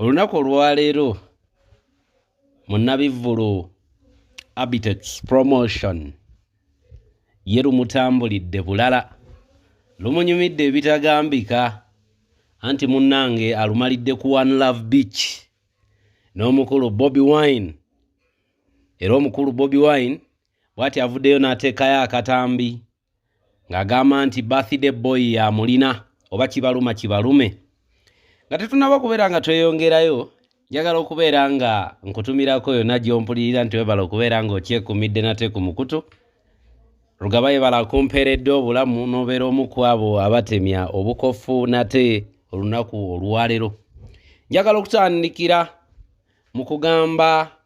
Olunaku olwaleero munnabivvulu Abitex Promotion ye lumutambulidde bulala, lumunyumidde ebitagambika anti munnange alumalidde ku One Love Beach n'omukulu Bobi Wine. Era omukulu Bobi Wine bw'ati avuddeyo n'ateekayo akatambi ng'agamba nti birthday boy yamulina oba kibaluma kibalume. Nga tetunaba kubeera nga tweyongerayo, njagala okubeera nga nkutumirako yonna gy'ompulirira nti webala okubeera ng'okyekumidde nate ku mukutu Rugaba. Yebala akumpeeredde obulamu n'obeera omu ku abo abatemya obukofu nate olunaku olwaleero. Njagala okutandikira mu kugamba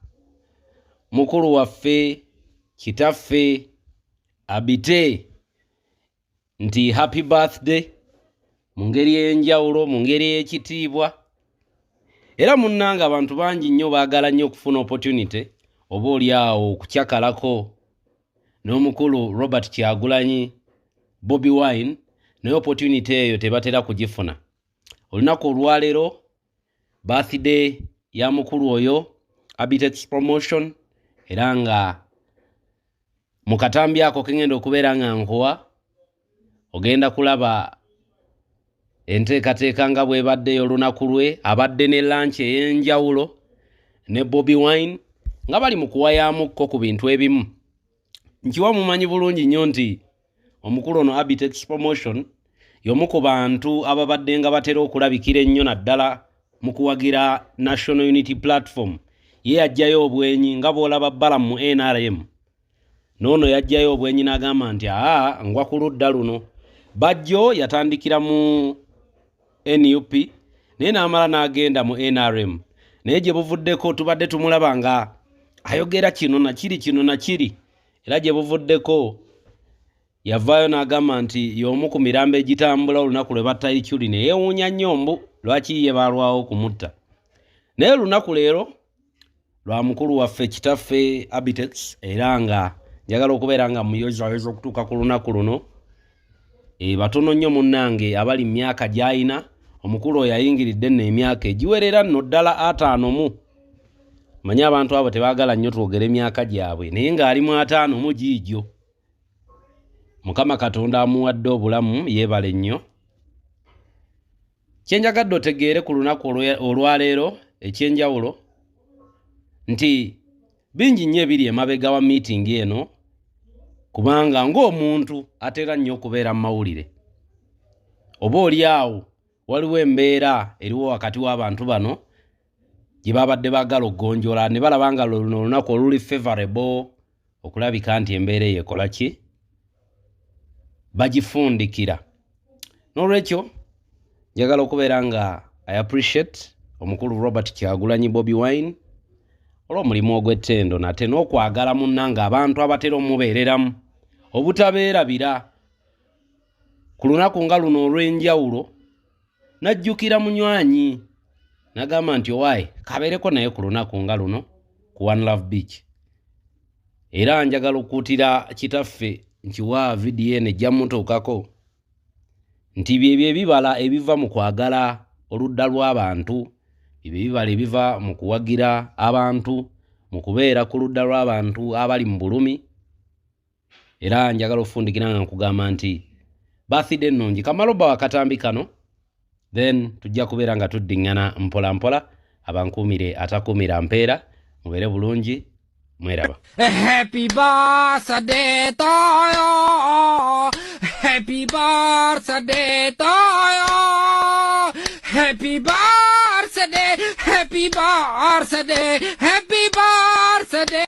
mukulu waffe kitaffe Abite nti happy birthday mu ngeri ey'enjawulo, mu ngeri ey'ekitiibwa. Era munnange abantu bangi nnyo baagala nnyo okufuna opportunity oba oli awo okukyakalako n'omukulu Robert Kyagulanyi Bobi Wine, naye opportunity eyo tebatera kugifuna. Olunaku olwaleero birthday ya mukulu oyo Abitex Promotion, era nga mu katambi ako kengenda okubeera nga nkuwa ogenda kulaba enteekateeka nga bw'ebadde olunaku lwe abadde ne lunch ey'enjawulo ne Bobi Wine nga bali mu kuwayamukko ku bintu ebimu. Nkiwa mumanyi bulungi nnyo nti omukulu ono Abitex Promotion y'omu ku bantu ababadde nga batera okulabikira ennyo naddala mu kuwagira National Unity Platform. Ye yaggyayo obwenyi nga bw'olaba Balaam mu NRM, n'ono yaggyayo obwenyi n'agamba nti aa ngwa ku ludda luno. Bajjo yatandikira mu NUP naye n'amala n'agenda mu NRM, naye gye buvuddeko tubadde tumulaba nga ayogera kino nakiri kino nakiri, era gye buvuddeko yavaayo n'agamba nti y'omu ku mirambo egitambula olunaku lwe batta Ichuli, ne yeewuunya nnyo mbu lwaki ye baalwawo okumutta. Naye olunaku leero lwa mukulu waffe kitaffe Abitex, era nga njagala okubeera nga muyozayoza okutuuka ku lunaku luno. Batono nnyo munnange abali mu myaka gy'ayina. Omukulu oyo ayingiridde nno emyaka egiwerera nno ddala 50. Manyi abantu abo tebaagala nnyo twogere emyaka gyabwe, naye ng'ali mu 50 giigyo. Mukama Katonda amuwadde obulamu, yeebale nnyo. Kyenjagadde otegeere ku lunaku olwaleero ekyenjawulo nti bingi nnyo ebiri emabega wa meeting eno, kubanga ng'omuntu atera nnyo okubeera mu mawulire, oba oli awo waliwo embeera eriwo wakati w'abantu bano gye babadde baagala okugonjola ne balaba nga luno olunaku oluli favorable okulabika nti embeera eyo ekola ki, bagifundikira. N'olwekyo njagala okubeera nga I appreciate omukulu Robert Kyagulanyi Bobi Wine olw'omulimu ogw'ettendo nate n'okwagala munnange abantu abatera omubeereramu obutabeerabira ku lunaku nga luno olw'enjawulo. Najjukira munywanyi n'agamba nti owaaye kabeereko naye ku lunaku nga luno ku One Love Beach. Era njagala okukuutira kitaffe nkiwa vidiyo eno ejja mutuukako nti byebyo ebibala ebiva mu kwagala oludda lw'abantu, byebyo ebibala ebiva mu kuwagira abantu, mu kubeera ku ludda lw'abantu abali mu bulumi. Era njagala okufundikira nga nkugamba nti birthday ennungi. Kamala obba wakatambi kano, then tujja kubeera nga tuddiŋŋana mpola mpola. Abankuumire atakuumira mpeera, mubeere bulungi, mweraba. Happy birthday to you. Happy birthday to you. Happy birthday, happy birthday, happy birthday.